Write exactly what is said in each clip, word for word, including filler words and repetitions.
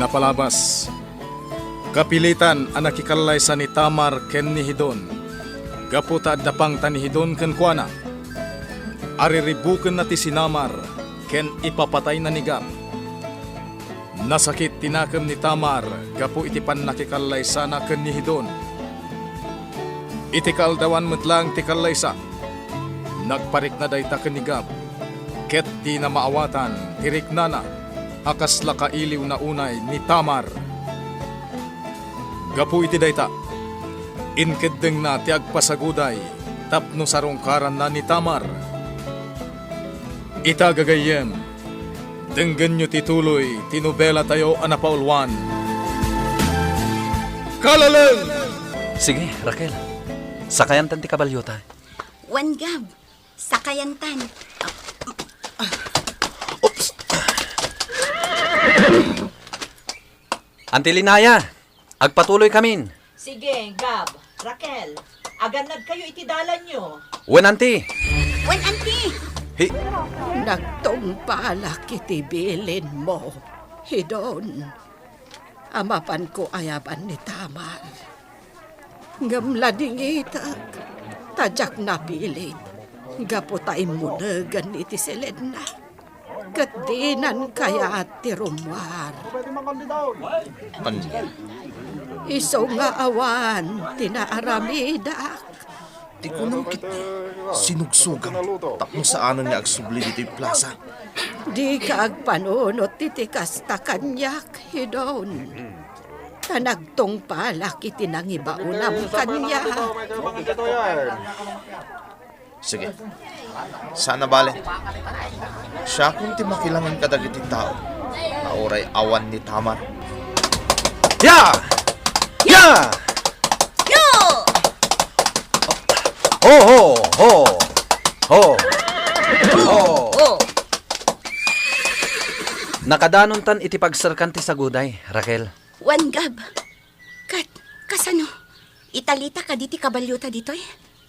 Napalabas, kapilitan a nakikallaysa ni Tamar ken ni Hidon, gapu ta adda pangta ni Hidon kenkuana. Ariribukenna ti sinamar ken ipapatayna ni Gab. Nasakit ti nakem ni Tamar gapu iti pannakikallaysana ken ni Hidon. Iti kaaldawan met laeng ti kallaysa, nagparikna dayta ken ni Gab, ket dina maawatan ti riknana a kasla kailiwna unay ni Tamar. Gapu iti dayta, inkeddengna ti agpasaguday tapno sarungkaranna ni Tamar. Ita, gagayyem, denggenyo ti tuloy ti nobelatayo a napauluan. Kalaleng! Sige, Raquel. Sakayantan ti kabaliota. Wen, Gab. Sakayantan. Oops! Auntie Linaya, agpatuloykamin. Sige, Gab, Raquel, agannadkayo iti dalanyo. Wen, Auntie. Wen, Auntie. Hi- Nagtungpalak iti bilinmo, Hidon, a mapanko ayaban ni Tamar. Ngem ladingitek, ta diak napilit, gapu ta immunegen iti siledna. Ket dinan kayat ti rummuar. Ania? Isu nga awan ti naaramidak. Ti kunam ketdi, sinugsugam tapno saanen nga agsubli ditoy plasa. Dika agpanunot iti kasta kaniak, Hidon. Ta nagtungpalak iti nangibaonam kaniak. Sige. Saan a bale. Siakon ti makilangen kadagiti tao nga uray awan ni Tamar. Ya! Ya! Yo! Ho, ho, ho! Ho! Ho! Ho! Nakadanontan iti pagserkan ti saguday, Raquel. Wen, Gab. Ket, kasano? Italita kadi ti kabaliota ditoy?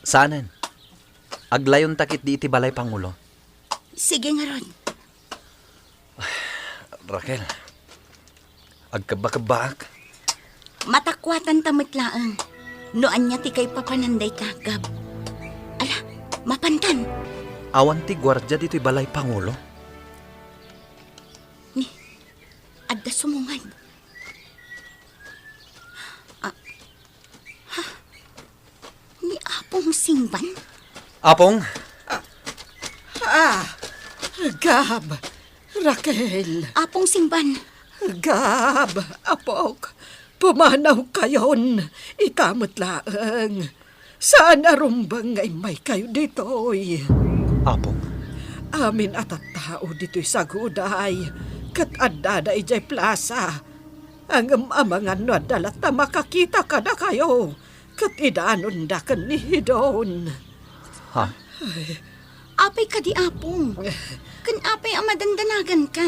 Saanen. Aglayonta ketdi iti balay pangulo. Sige ngarud. Raquel, agkebbakebbaak. Matakuatanta met laeng. No ania ti kaipapanan dayta, Gab. Ala, mapantan. Awan ti guardia ditoy balay pangulo. Ni, adda sumungad. Ah, ha? Ni Apong Singban? Apong? Ah, ah, Gab, Raquel. Apong Singban. Gab, apok, pumanawkayon. Ita met laeng. Saan a rumbeng nga immaykayo ditoy. Apong. Amin a tattao ditoy saguday, ket addada idiay plasa. Ngem amangan no adda latta makakita kadakayo, ket idanonda ken ni Hidon. Ha? Ay. Apay kadi, Apong? Ken apay a madandanaganka?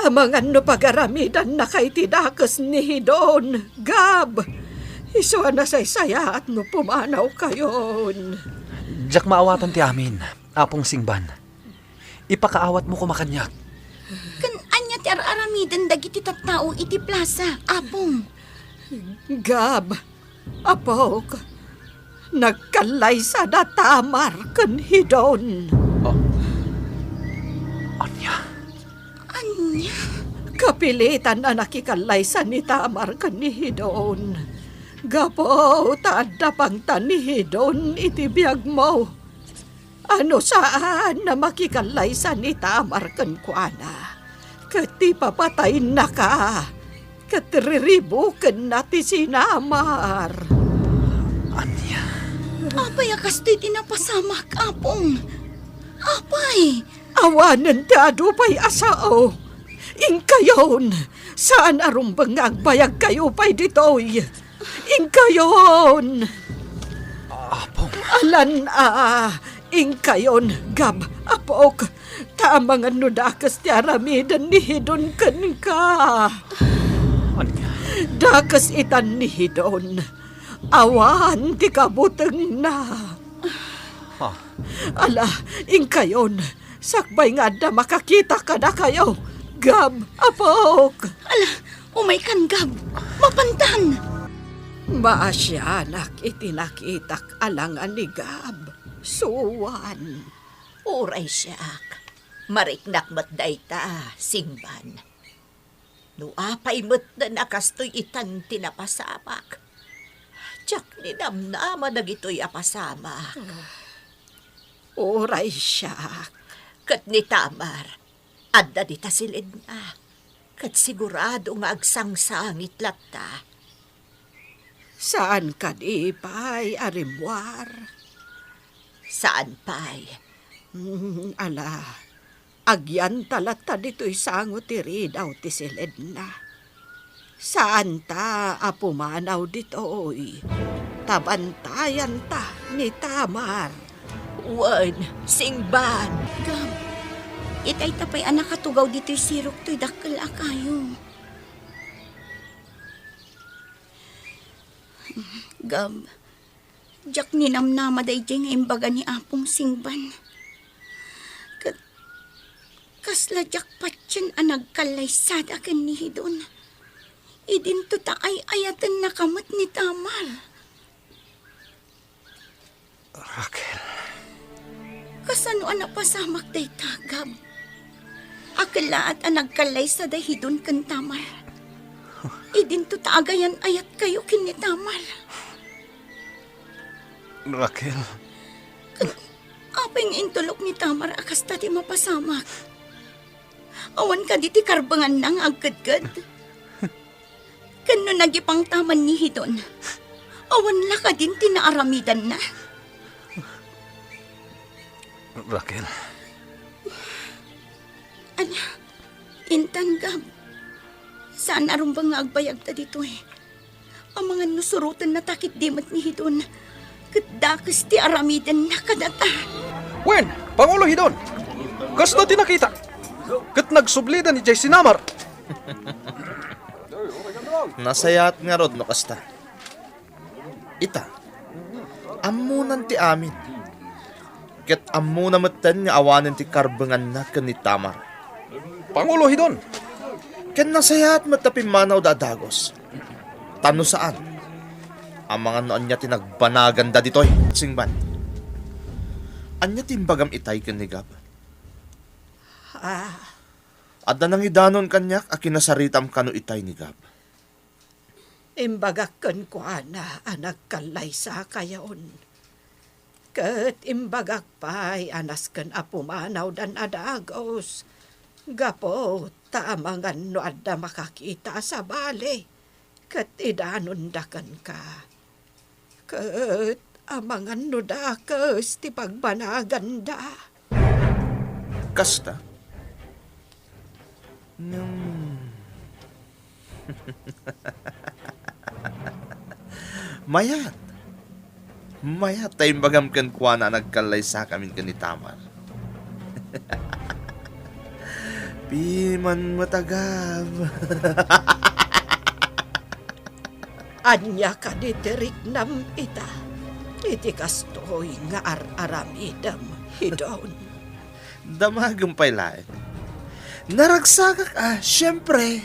Amangan no pagaramidannaka iti dakes ni Hidon, Gab. Isu a nasaysayaat no pumanawkayon. Diak maawatan ti amin, Apong Singban. Ipakaawatmo koma kaniak. Ken ania ti ar-aramiden dagiti tattao iti plasa, Apong? Gab, apok, nagkallaysada Tamar ken Hidon. Ah. Ania? Ania? Kapilitan a nakikallaysa ni Tamar ken ni Hidon. Gapu ta adda pangta ni Hidon iti biagmo. A no saan a makikallaysa ni Tamar kenkuana, ket ipapataynaka, ket riribukenna ti sinamar. Ania? Apay a kastoy ti napasamak, Apong? Apay? Awanen ti adu pay a sao. Inkayon, saan a rumbeng nga agbayagkayo pay ditoy. Inkayon! Apong. Alan a, inkayon, Gab, apok, ta amangan no dakes ti aramiden ni Hidon kenka. Ania? Dakes itan ni Hidon. Awan ti kabutengna. Ha? Ala, inkayon, sakbay nga adda makakita kadakayo. Gab, apok. Ala, Umaykan, Gab! Mapantan! Maasianak iti nakitak a langa ni Gab. Suan. Uray siak. Mariknak met dayta, Singban. No apay met a kastoy itan ti napasamak, diak ninamnama dagitoy a pasamak. Uray siak. Ket ni Tamar, adda dita siledna, ket sigurado nga agsangsangit latta. Saan kadi pay a rimmuar? Saan pay? Mm, ala, agyanta latta ditoy sango ti ridaw ti siledna. Saanta a pumanaw ditoy, ta bantayanta ni Tamar. Wen, Singban. Gab, itay ta pay a nakatugaw ditoy sirok toy dakkel a kayo. Gab, diak ninamnama daydiay nga imbaga ni Apong Singban. Ket kasla diak patien a nagkallaysada ken ni Hidon. Idinto ta ay-ayatennaka met ni Tamar. Raquel. Kasano a napasamak dayta, Gab? Akellaat a nagkallaysada Hidon ken Tamar. Idinto ta agayan-ayatkayo ken ni Tamar. Raquel. Ket apay nga intulok ni Tamar a kasta ti mapasamak? Awan kadi ti karbenganna nga agkedked? Ken no nagipangta man ni Hidon, awan la kadin ti naaramidanna? Raquel. Ala, intan, Gab. Saan a rumbeng nga agbayagta ditoy. Amangan no surotennata ketdi met ni Hidon, ket dakes ti aramidenna kadata. Wen, Pangulo Hidon! Kasta ti nakitak. Ket nagsubliden idiay sinamar. Nasayaat ngarud no kasta. Ita, ammonan ti amin. Ket ammona metten nga awanen ti karbenganna ken ni Tamar. Pangulo Hidon! Ken nasayaat met ta pimmanawda a dagus. Ta no saan, amangan no ania ti nagbanaganda ditoy, Singban. Ania ti imbagam itay ken ni Gab? Ah. Adda nangidanon kaniak a kinasaritam kano itay ni Gab. Imbagak kenkuana a nagkallaysakayon. Ket imbagak pay a nasken a pumanawdan a dagus, gapu ta amangan no adda makakita a sabali ket idanonda kenka. Ket amangan no dakes ti pagbanaganda. Kasta? Ngem, mayat. Mayat ta imbagam kenkuana a nagkallaysakamin ken ni Tamar. Piman met a Gab. Ania kadi ti riknam ita iti kastoy nga ar-aramidem, Hidon? Damagem pay laeng. Naragsakak a, siempre.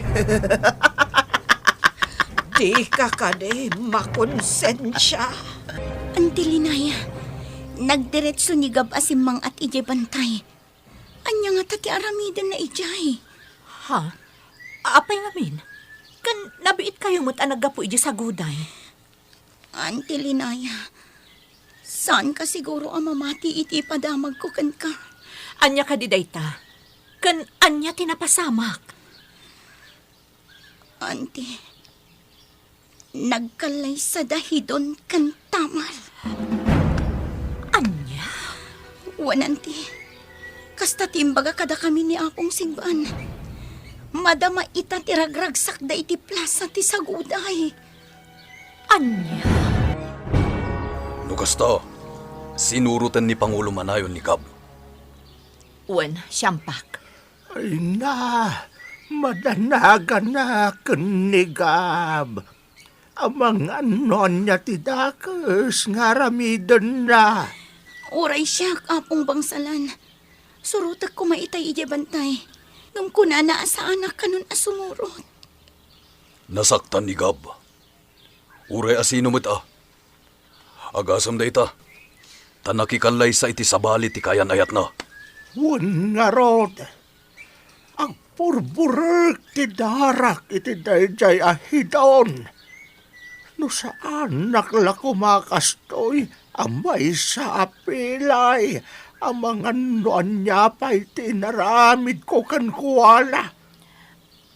Dika kadi makonsensia? Auntie Linaya, nagdiretso ni Gab a simmang-at idiay bantay. Ania ngata ti aramidenna idiay? Ha? Apay ngamin? Ken nabiitkayo met a naggapu idiay saguday? Auntie Linaya, saanka siguro a mamati iti ipadamagko kenka. Ania kadi dayta? Ken ania ti napasamak? Auntie, nagkallaysada Hidon ken Tamar. Ania? Wen, Auntie, kasta ti imbaga kadakami ni Apong Singban. Madama ita ti ragragsakda iti plasa ti saguday. Ania? No kasta, sinuroten ni Pangulo Manayon ni Gab. Wen, siampak. Ay na, madanagana ken ni Gab. Amangan no ania ti dakes nga aramidenna. Uray siak, Apong Bangsalan. Surotek koma itay idiay bantay. Ngem kunana a saanak kanon a sumurot. Nasaktan ni Gab. Uray a sino met a. Agasem dayta. Ta nakikallaysa iti sabali ti kayan-ayatna. Wen ngarud, agburburek ti darak iti daydiay a hidon. No saanak la koma kastoy a maysa a pilay, amangan no ania pay ti inaramidko kenkuana.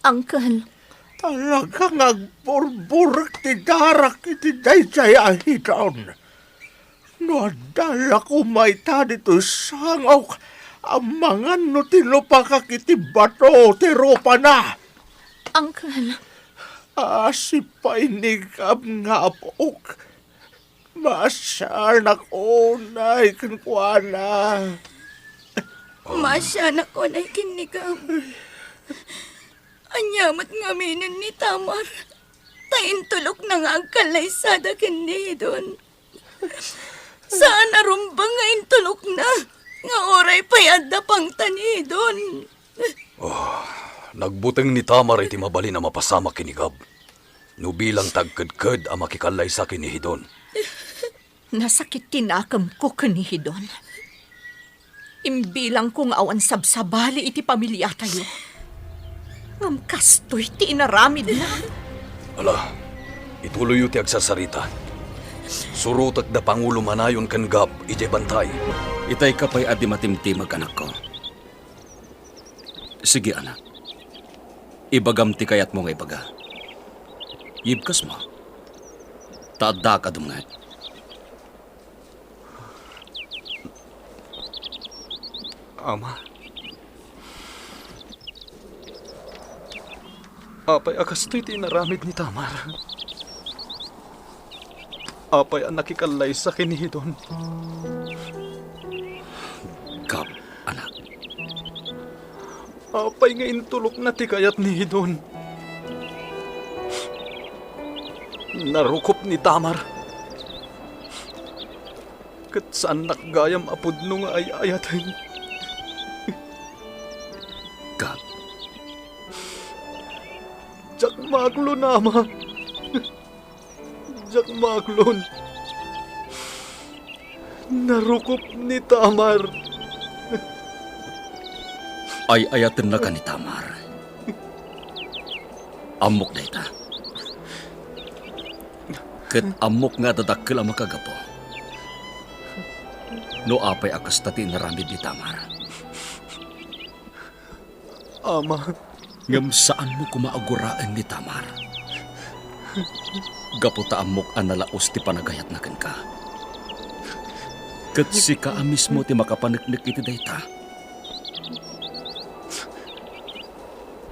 Uncle. Talaga nga agburburek ti darak iti daydiay a hidon. No adda la koma ita ditoy sangok, amangan no tinupakak iti bato ti rupana. Uncle. Asi pay ni Gab nga apok. Maasianak unay kenkuana. Maasianak unay ken ni Gab. Ania met ngaminen ni Tamar? Ta intulokna nga agkallaysada ken ni Hidon. Saan a rumbeng nga intulokna, nga uray pay adda pangta ni Hidon. Oh, nagbuteng ni Tamar iti mabalin a mapasamak ken ni Gab, no bilang ta agkedked a makikallaysa ken ni Hidon. Nasakit ti nakemko ken ni Hidon. Imbilangko nga awan sabsabali iti pamiliatayo. Ngem kastoy ti inaramidna. Ala, ituloyyo ti agsarsarita. Surotek da Pangulo Manayon ken Gab idiay bantay. Itayka pay a di matimtimag, anakko. Sige, anak. Ibagam ti kayatmo nga ibaga. Yibkasmo. Ta addaak a dumngeg. Ama. Apay a kastoy ti inaramid ni Tamar? Apay a nakikallaysa ken ni Hidon? Gab, anak. Apay nga intulokna ti kayat ni Hidon? Narukop ni Tamar. Ket saannak gayam a pudno nga ay-ayaten. Gab. Diak maaklon, Ama. Diak maaklon. Narukop ni Tamar. Ay-ayatennaka ni Tamar. Ammok dayta. Ket ammok nga adda dakkel a makagapu no apay a kasta ti inaramid ni Tamar. Ama. Ngem saanmo koma a guraen ni Tamar. Gapu ta ammok a nalaos ti panagayatna kenka. Ket sika a mismo ti makapaneknek iti dayta.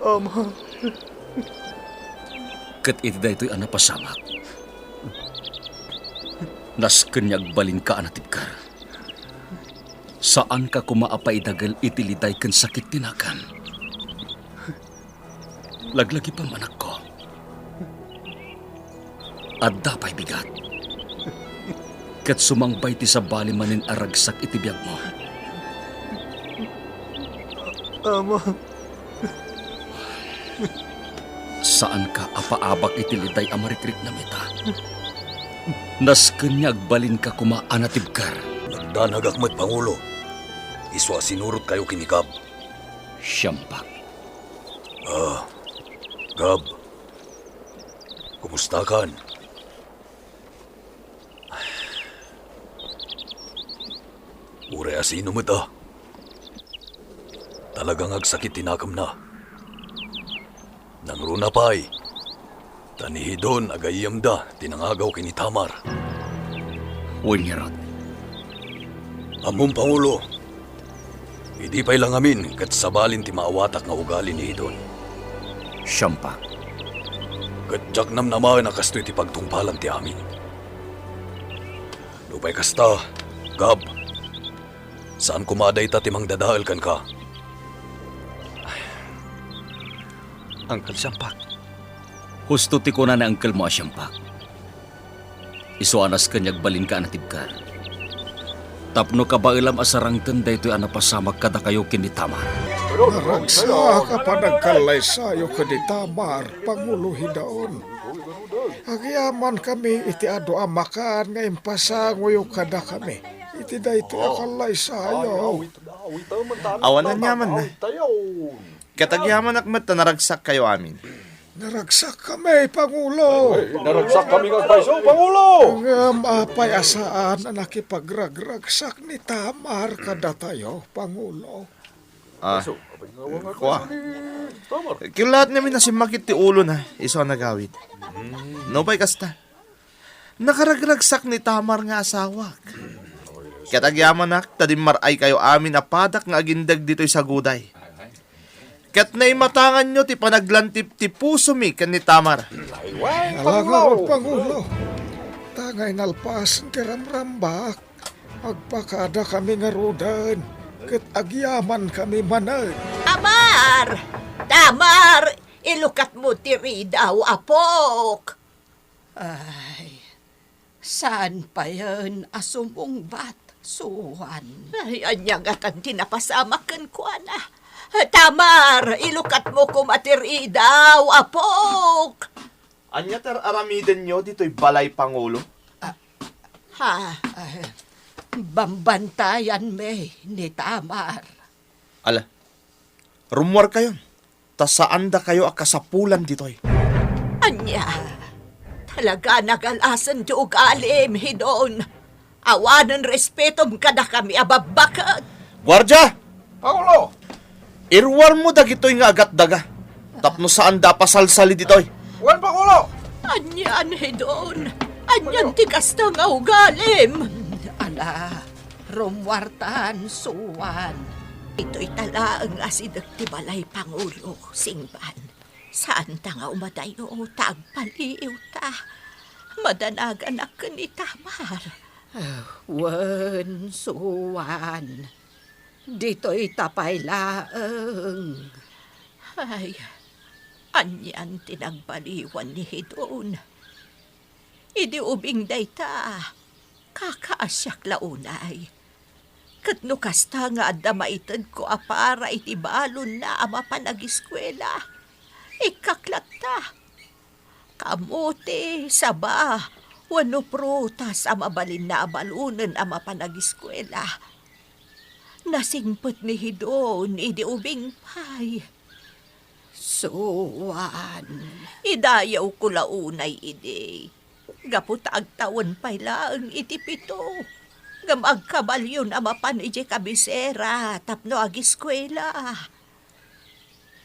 Ama. Ket iti daytoy a napasamak, nasken nga agbalinka a natibker. Saanka koma a paidagel iti liday ken sakit ti nakem. Laglagipem, anakko. Adda pay bigat. Ket sumangbay ti sabali manen a ragsak iti biagmo. Ama. Saanka a paabak iti liday a marikriknam ita. Nasken nga agbalinka koma a natibker. Nagdanagak met, Pangulo. Isu a sinurotkayo ken ni Gab. Siampak. Ah, Gab. Kumustakan? Uray a sino met a. Talaga nga agsakit ti nakemna. Nangruna pay, ta ni Hidon a gayyemda ti nangagaw ken ni Tamar. Wen ngarud. Ammom, Pangulo, idi pay la ngamin ket sabalin ti maawatak nga ugali ni Hidon. Siampak. Ket diak namnamaen a kastoy ti pagtungpalan ti amin. Nupay kasta, Gab, saan koma a dayta ti mangdadael kenka. Uncle Siampak. Husto ti kuna ni Uncle mo a Siampak. Isu a nasken nga agbalinka a natibker. Tapno kabaelam a sarangten daytoy a napasamak kadakayo ken ni Tamar. Naragsak a panagkallaysayo ken ni Tamar, Pangulo Hidaon. Agyamankami iti adu a makan nga impasangoyo kadakami iti daytoy a kallaysayo. Awan aniamanna. Ket agyamanak met ta naragsakkayo amin. Naragsakkami, Pangulo. Ay, naragsakkami nga agpayso, Pangulo. Ngem apay a saan a nakipagragragsak ni Tamar kadatayo, Pangulo? Ah, kua. Kilaat ngamin a simmakit ti ulona, isu a nagawid. Nupay kasta, nakaragragsak ni Tamar nga asawak. Ket agyamanak ta dimmar-aykayo amin a padak nga agindeg ditoy saguday. Ket naimatanganyo ti panaglantip ti pusomi ken ni Tamar. Ala ngarud, Pangulo. Ta nga inalpas ti ramrambak, agpakadakami ngaruden, ket agyamankami manen. Tamar! Tamar! Ilukatmo ti ridaw, apok! Ay, saan payen a sumungbat, Suan? Ay, ania ngatan ti napasamak kenkuana? Tamar, ilukatmo koma ti ridaw, apok! Ania ti ar-aramidenyo ditoy balay, Pangulo? Ah, ha? Ay, bambantayanmi ni Tamar. Ala, rummuarkayon, ta saandakayo a kasapulan ditoy. Ania? Talaga nagalasen ti ugalim, Hidon. Awanen respetom kadakami a babbaket. Guardia! Pangulo! Iruarmo dagitoy nga agatdaga tapno saanda a pasalsali ditoy. Wen, Pangulo! Anian, Hidon? Anian ti kasta nga ugalim? Ala, rummuartan, Suan. Ditoyta laeng asideg ti balay, Pangulo, singban. Saanta nga umadayo ta agbaliwta. Madanaganak ken ni Tamar. Ah, wen, Suan. Ditoyta pay laeng. Ay, anian ti nagbaliwan ni Hidon? Idi ubing dayta, kakaasiak la unay. Ket no kasta nga adda maitedko a para iti balonna a mapan agiskuela, ikkak latta. Kamote, saba, wenno prutas a mabalinna a balonen a mapan agiskuela. Nasingpet ni Hidon idi ubing pay. Suan. Idayawko la unay idi. Gapu ta agtawen pay laeng iti pito, ngem agkabalyon a mapan idiay kabisera tapno agiskuela.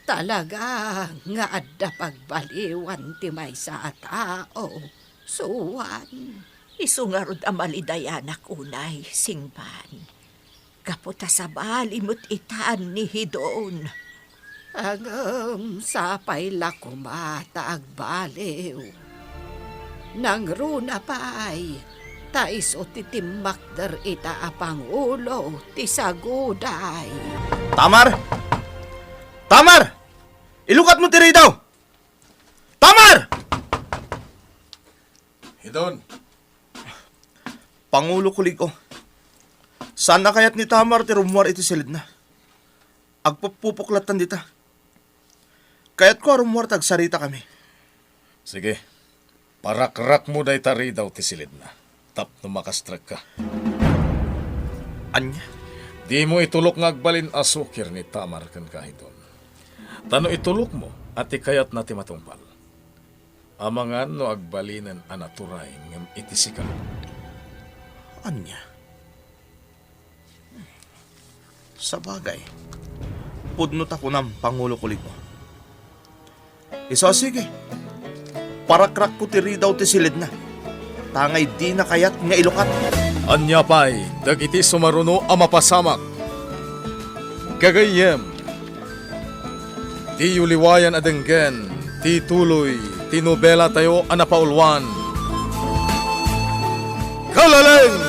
Talaga nga adda pagbaliwan ti maysa a tao, Suan. Isu ngarud a malidayanak unay, singban. Gapu ta sabali met itan ni Hidon. Ngem sapay la koma ta agbaliw. Nangruna pay, ta isu ti timmakder ita a pangulo ti saguday. Tamar! Tamar! Ilukatmo ti ridaw! Tamar! Hidon. Pangulo, kulig-o. Saan a kayat ni Tamar ti rummuar iti silidna. Agpupupok lattan dita. Kayatko a rummuar ta agsaritakami. Sige. Parakrakmo dayta ridaw ti silidna tapno makastrekka. Ania? Dimo itulok nga agbalin a sukir ni Tamar kenka, Hidon. Ta no itulokmo a ti kayatna ti matungpal. Amangan no agbalinen a naturay ngem iti sika. Ania? Sabagay, pudno ta kunam, Pangulo, kulig-o. Isu a sige, parakrakko ti ridaw ti silidna, ta ngay dina kayat nga ilukat. Ania pay dagiti sumaruno a mapasamak? Gagayyem, diyo liwayan a denggen ti tuloy ti nobelatayo a napauluan, Kalaleng!